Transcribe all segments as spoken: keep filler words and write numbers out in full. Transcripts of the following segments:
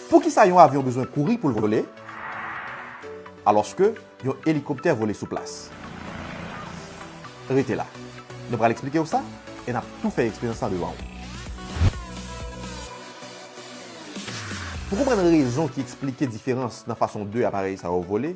Poukisa yon avyon bezwen kouri pou l vole, alòske yon elikoptè vole sou plas? Rete la. Nou pral eksplike w sa, e n ap tou fè eksperyans la devan w. Pou konprann rezon ki eksplike diferans nan fason de aparèy sa yo vole,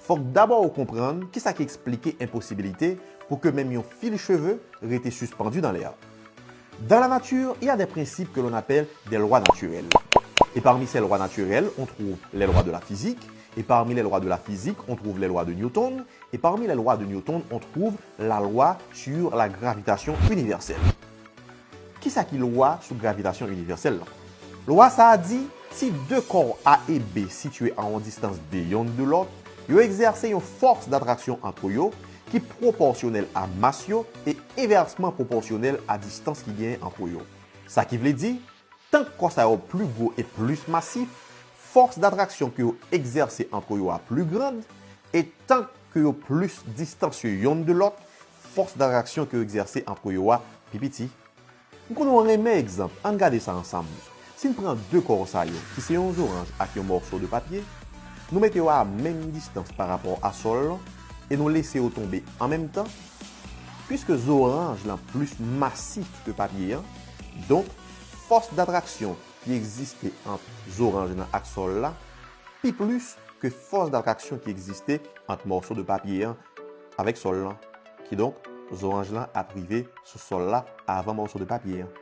fòk dabò ou konprann kisa ki eksplike enposibilite pou ke menm yon fil cheve rete sispandu dans l'air. Dans la nature, il y a des principes que l'on appelle des lois naturelles. Et parmi ces lois naturelles, on trouve les lois de la physique. Et parmi les lois de la physique, on trouve les lois de Newton. Et parmi les lois de Newton, on trouve la loi sur la gravitation universelle. Kisa ki lwa sou gravitasyon inivèsèl la? Lwa sa a di, si de kò A e B sitiye a yon distans de yonn de lòt, yo egzèse yon fòs datraksyon ant yo ki pwopòsyonèl a mas yo e envèsman pwopòsyonèl a distans ki genyen ant yo. Sa ki vle di, tank kò sa yo pli gwo e plis masif, fòs datraksyon ke yo egzèse ant yo a pli grand, e tank ke yo plis distanse yonn de lòt, fòs datraksyon ke yo egzèse ant yo a pi piti. M konnen w renmen egzanp, ann gade sa ansanm. Si n pran de kò sa yo, ki se yon zoranj ak yon mòso de papye, nou mete yo a menm distans parapò a sòl lan, e nou lese yo tonbe an menm tan, piske zoranj lan plis masif ke papye an, donk, fòs datraksyon ki egziste ant zoranj lan ak sòl la pi plis ke fòs datraksyon ki egziste ant mòso de papye an avèk sòl lan. Kidonk, zoranj lan ap rive sou sòl la avan mòso de papye an.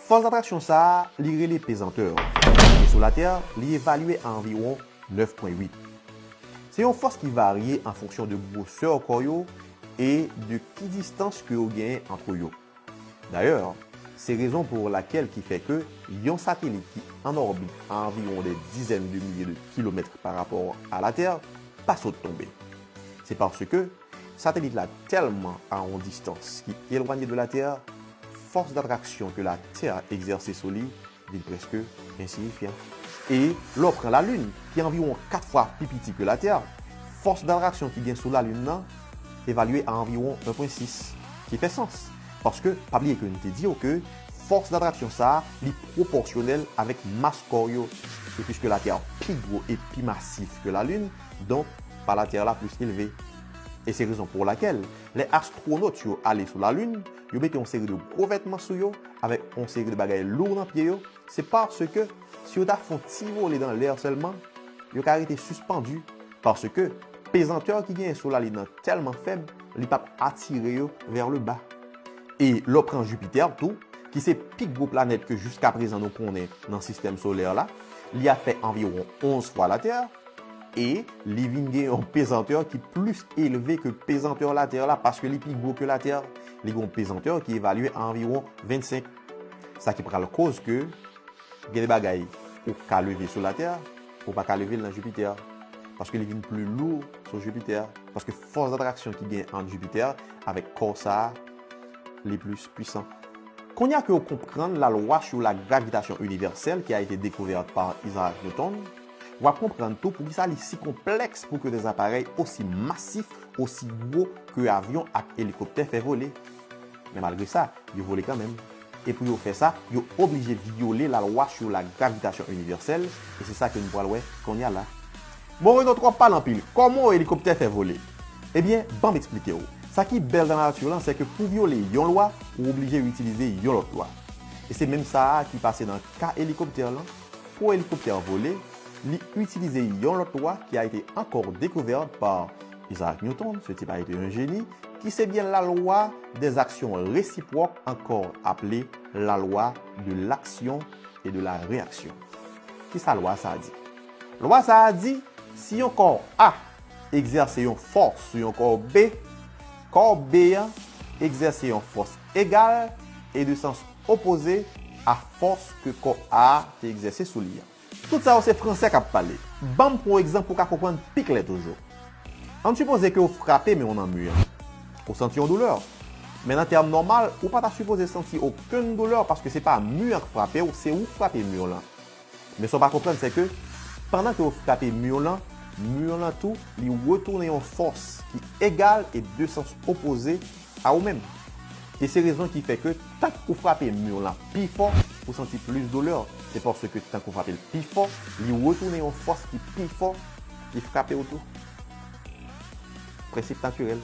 Fòs datraksyon sa a, li rele pezantè. E sou Latè, li evalye a anviwon nèf pwen uit. Se yon fòs ki varye an fonksyon de gwosè kò yo e de ki distans ke yo genyen ant yo. Dayè, se rezon pou lakèl ki fè ke yon satelit ki an òbit a anviwon dè dizèn de milye de kilomèt parapò a Latè pa sot tonbe. Se paske satelit la tèlman a yon distans ki elwanye de Latè, fòs datraksyon ke Latè egzèse sou li vin prèske ensiyifyan. E lè w pran Lalin, ki anviwon kat fwa pi piti ke Latè, fòs datraksyon ki gen sou Lalin nan evalye a anviwon en pwen sis, ki fè sans. Paske, pa bliye ke n te di w ke fòs datraksyon sa a, li pwopòsyonèl avèk mas kò yo. E piske Latè pi gwo e pi masif ke Lalin, donk, pa Latè la plis elve. E se rezon pou lakèl, lè astwonot yo ale sou Lalin, yo mete yon seri de gwo vètman sou yo, avèk yon seri de bagay lou nan pye yo, se paske si yo ta fè yon ti vole dans l'air sèlman, yo ka rete sispandu, paske pezantè ki genyen sou Lalin nan tèlman fèb, li p ap atire yo vers le bas. E lè w pran Jipitè tou, ki se pi gwo planèt ke jiskaprezan nou konnen nan sistèm solè la, li ap fè anviwon onz fwa Latè, e li vin gen yon pezantè ki plis elve ke pezantè Latè la, paske li pi gwo ke Latè, li gen yon pezantè ki evalye a anviwon vennsenk. Sa ki pral koz ke gen de bagay ou ka leve sou Latè, ou pa ka leve l nan Jipitè, paske li vin pli lou sou Jipitè, paske fòs datraksyon ki gen ant Jipitè avèk kò sa a, li plis pwisan. Kounye a ke w konprann la loi sur la gravitation universelle qui a été découverte par Isaac Newton, w ap konprann tou poukisa li si konplèks pou ke de aparèy osi masif, osi gwo ke avyon ak elikoptè fè vole. Men malgre sa, yo vole kanmenm. E pou yo fè sa, yo oblije vyole la loi sur la gravitation universelle, e se sa ke nou pral wè kounye a la. Bon, Reno, twòp pale anpil. Kòman yon elikoptè fè vole? Ebyen, ban m eksplike w. Sa ki bèl nan lanati lan, se ke pou vyole yon lwa, ou oblije itilize yon lòt lwa. E se menm sa a ki pase nan ka elikoptè lan. Pou elikoptè an vole, li itilize yon lòt lwa qui a été encore découverte par Isaac Newton, ce type a été un génie, qui c'est bien la loi des actions réciproques, encore appelée la loi de l'action et de la réaction. Kisa lwa sa a di? Lwa sa a di, si yon kò A egzèse yon fòs sou yon kò B, kò B an egzèse yon fòs egal e de sans opoze a fòs ke kò A a te egzèse sou li an. Tout sa yo se fransè k ap pale. Ban m pran yon egzanp pou w ka konprann pi klè toujou. Ann sipoze ke w frape men w nan mi an. Ou santi yon doulè. Men nan tèm nòmal, ou pa ta sipoze santi okenn doulè paske se pa mi an k frape w, se ou k frape mi lan. Men sa w pa konprann, se ke pandan ke w frape mi lan, mi lan tou, li retounen yon fòs ki egal e de sans opoze a ou menm. E se rezon ki fè ke tank ou frape mi lan pi fò, ou santi plis doulè. Se paske tank ou frape l pi fò, li retounen yon fòs ki pi fò, li frape w tou. Prensip natirèl.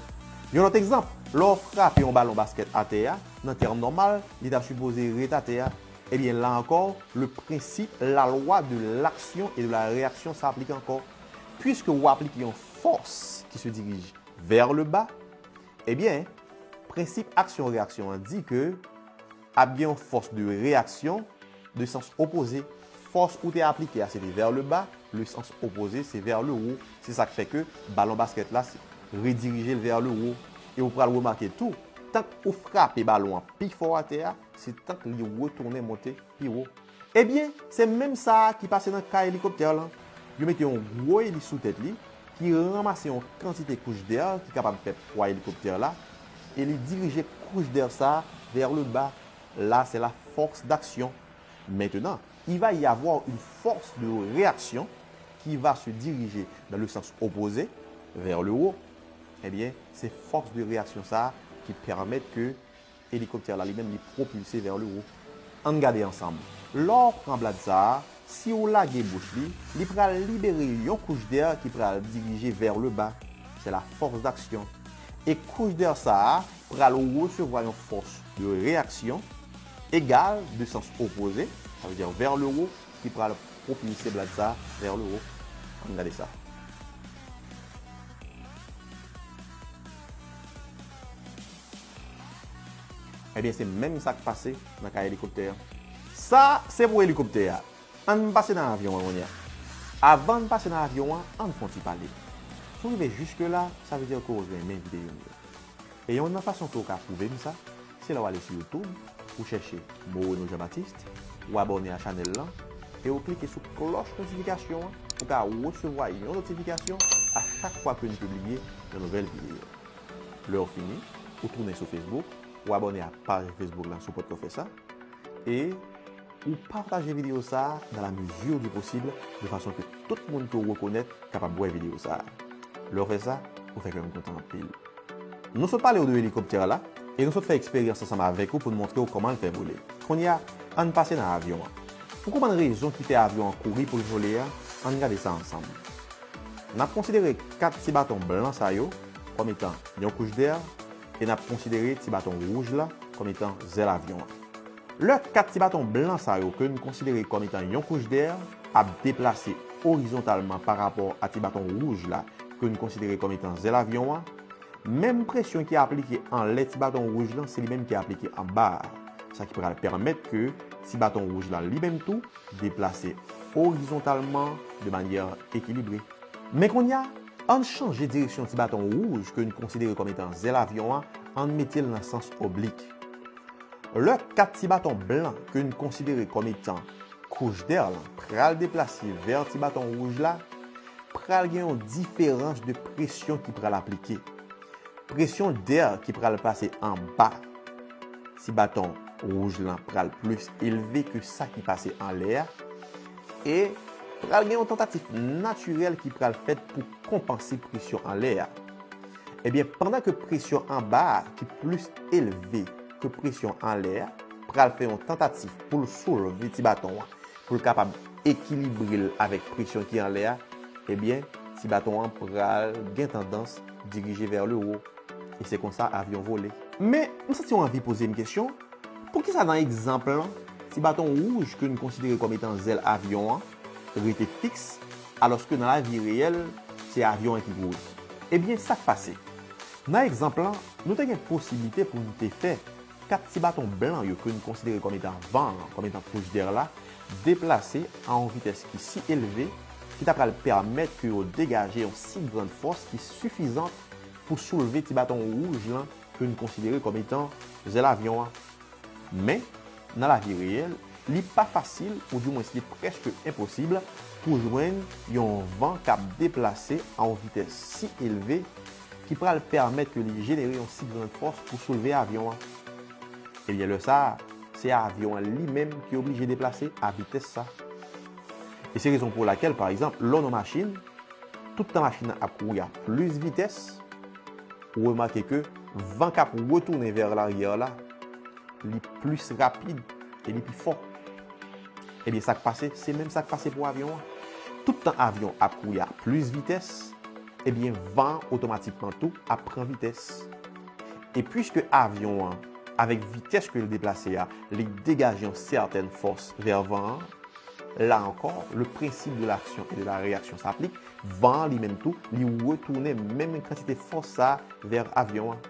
Yon lòt egzanp, lè w frape yon balon baskèt atè a, nan tèm nòmal, li t ap sipoze ret atè a. Ebyen, la ankò, le principe, la loi de l'action et de la réaction s'applique encore. Puiske w aplike yon fòs ki se dirije vers le bas, ebyen, prensip aksyon reyaksyon an di ke ap gen yon fòs de reyaksyon de sans opoze. Fòs ou te aplike a, se te vers le bas, le sens opposé, se vers le haut. Se sa k fè ke balon baskèt la, se redirije l vers le haut. E ou pral remake tou, tank ou frape balon an pi fò atè a, se tank li retounen monte pi wo. Ebyen, se menm sa a ki pase nan ka elikoptè lan. Yo mete yon gwo elis sou tèt li, ki ranmase yon kantite kouch dè ki kapab fè pwa elikoptè la, e li dirije kouch dè sa a vers le bas. Là, c'est la force d'action. Maintenant, il va y avoir une force de réaction qui va se diriger dans le sens opposé, vers le haut. Ebyen, se fòs de reyaksyon sa a ki pèmèt ke elikoptè la li menm li pwopilse vers le haut. Ann gade ansanm. Lè w pran blad sa a, si w lage bouch li, li pral libere yon kouch dè ki pral dirije vers le bas. C'est la force d'action. E kouch dè sa a pral resevwa yon fòs de reyaksyon egal de sans opoze, sa vle di vers le haut, ki pral pwopilse blad sa a vers le haut. Ann gade sa. Ebyen, se menm sa k pase nan ka elikoptè an. Sa, se pou elikoptè a. Ann pase nan avyon an kounye a. Avan n pase nan avyon an, ann fè yon ti pale. Si w rive jiske la, sa vle di ke w renmen videyo m yo. E yonn nan fason ke w ka pwouve m sa, se lè w ale sou YouTube, ou chèche Moreno Jean Baptiste, ou abòne a chanèl lan, e ou klike sou klòch notifikasyon an pou w ka resevwa yon notifikasyon a chak fwa ke n pibliye yon nouvèl videyo. Lè w fini, ou tounen sou Facebook, ou abòne a paj Facebook lan si w pòkò fè sa, e ou pataje videyo sa a dans la mesure du possible, de façon que tout moun ke w rekonèt kapab wè videyo sa a. Lè w fè sa, ou fè kè m kontan anpil. Nou sot pale w de elikoptè la, e nou sot fè eksperyans ansanm avèk ou pou n montre w kòman l fè vole. Kounye a, ann pase nan avyon an. Pou konprann rezon ki fè avyon an kouri pou l vole a, ann gade sa ansanm. N ap konsidere kat ti baton blan sa yo kòm etan yon kouch dè, e n ap konsidere ti baton wouj la kòm etan zèl avyon an. Lè kat ti baton blan sa yo ke n konsidere kòm etan yon kouch dè ap deplase orizontalman parapò a ti baton wouj la ke n konsidere kòm etan zèl avyon an, menm presyon ki aplike anlè ti baton wouj lan se li menm ki aplike anba a, sa ki pral pèmèt ke ti baton wouj lan li menm tou deplase orizontalman de manyè ekilibre. Men kounye a, ann chanje direksyon ti baton wouj ke n konsidere kòm etan zèl avyon an, ann mete l nan sans oblik. Lè kat ti baton blan ke n konsidere kòm etan kouch dè lan pral deplase vè ti baton wouj la, pral gen yon diferans de presyon ki pral aplike. Presyon dè ki pral pase anba ti baton wouj lan pral plis elve ke sa ki pase anlè a, e pral gen yon tantatif natirèl ki pral fèt pou konpanse presyon anlè a. Ebyen, pandan ke presyon anba a ki plis elve ke presyon anlè a pral fè yon tantatif pou l soulve ti baton an, pou l kapab ekilibre l avèk presyon ki anlè a, ebyen, ti baton an pral gen tandans dirije vers le haut. E se konsa avyon vole. Men, m santi w anvi poze m kesyon, poukisa nan egzanp lan, ti baton wouj ke n konsidere kòm etan zèl avyon an rete fiks, alòske nan lavi reyèl, se avyon an ki kouri? Ebyen, sa k pase? Nan egzanp lan, nou te gen posiblite pou n te fè kat ti baton blan yo ke n konsidere kòm etan van an, kòm etan kouch dè la, deplase a yon vitès ki si elve, ki ta pral pèmèt ke yo degaje yon si grann fòs ki sifizan pou soulve ti baton wouj lan ke n konsidere kòm etan zèl avyon an. Men, nan lavi reyèl, li pa fasil, oudimwens li prèske enposib, pou jwenn yon van k ap deplase a yon vitès si elve ki pral pèmèt ke li jenere yon si grann fòs pou soulve avyon an. Ebyen, lè sa a, se avyon an li menm ki oblije deplase a vitès sa. E se rezon pou lakèl, pa egzanp, lè w nan machin, tout tan machin nan ap kouri a plis vitès, ou remake ke van k ap retounen vè laryè la, li plis rapid e li pi fò. Ebyen, sa k pase, se menm sa k pase pou avyon an. Tout tan avyon ap kouri a plis vitès, ebyen, van an otomatikman tou ap pran vitès. E piske avyon an, avèk vitès ke l deplase a, li degaje yon sètèn fòs vè van an, la ankò, le principe de l'action et de la réaction s'applique. Van an li menm tou, li retounen menm kantite fòs sa a vè avyon an.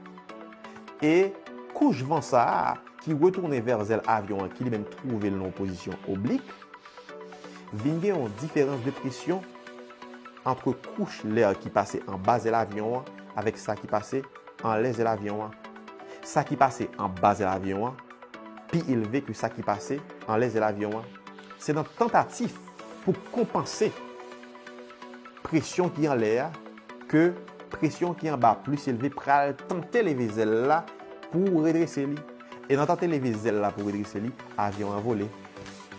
E kouch van sa a, ki retounen vè zèl avyon an, ki li menm twouve l nan yon pozisyon oblik, vin gen yon diferans de presyon ant kouch lè ki pase anba zèl avyon an avèk sa ki pase anlè zèl avyon an. Sa ki pase anba zèl avyon an pi elve ke sa ki pase anlè zèl avyon an. Se nan tantatif pou konpanse presyon ki anlè a ke presyon ki anba plis elve pral tante leve zèl la pou redrese li. E nan tante leve zèl la pou redrese li, avyon an vole.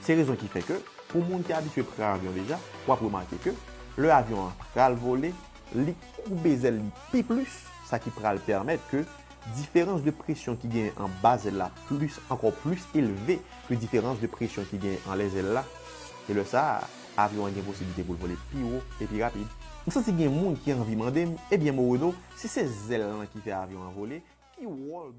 Se rezon ki fè ke, pou moun ki abitye pran avyon deja, w ap remake ke lè avyon an pral vole, li koube zèl li pi plis, sa ki pral pèmèt ke diferans de presyon ki genyen anba zèl la plis, ankò plis elve ke diferans de presyon ki genyen anlè zèl la. E lè sa a, avyon an gen posiblite pou l vole pi wo e pi rapid. M santi gen moun ki anvi mande m, ebyen Moreno, si se zèl lan ki fè avyon an vole, ki wòl